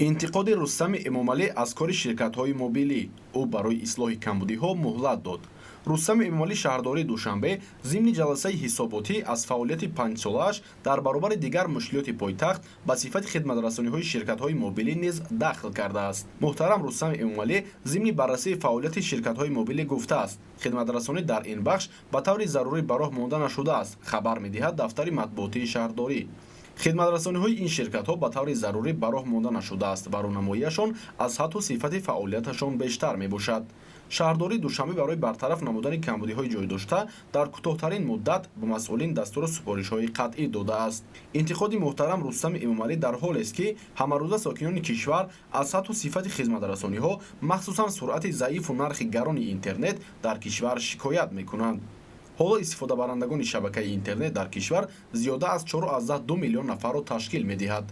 Интиқоди Рустами Эмомалӣ аз кори ширкатҳои мобилӣ. Ӯ барои ислоҳи камбудиҳо муҳлат дод. Рустами Эмомалӣ шаҳрдории Душанбе зимни ҷаласаи ҳисоботӣ аз фаъолияти панҷсолааш дар баробари дигар мушкилоти пойтахт ба сифати хидматрасониҳои ширкатҳои мобилӣ низ дахл кардааст. Муҳтарам Рустами Эмомалӣ зимни баррасии фаъолияти ширкатҳои мобилӣ гуфтааст, хидматрасонӣ дар ин бахш ба таври зарурӣ ба роҳ монда нашудааст, хабар медиҳад дафтари матбуотии шаҳрдорӣ. Хидматрасониҳои ин ширкатҳо ба таври зарурӣ ба роҳ монда нашудааст ва рӯнамоияшон аз ҳатту сифати фаъолияташон бештар мебошад. Шаҳрдории Душанбе барои бартараф намудани камбудиҳои ҷойдошта дар кӯтоҳтарин муддат ба масъулин дастуру супоришҳои қатъӣ додааст. Интиқоди муҳтарам Рустами Эмомалӣ дар ҳолест, ки ҳамарӯза сокинони кишвар аз сатҳу сифати хизматрасониҳо, махсусан суръати заифу нархи гарони интернет дар кишвар шикоят мекунанд. Ҳоло истифодабарандагони шабакаи интернет дар кишвар зиёда аз 4,2 миллион нафарро ташкил медиҳад.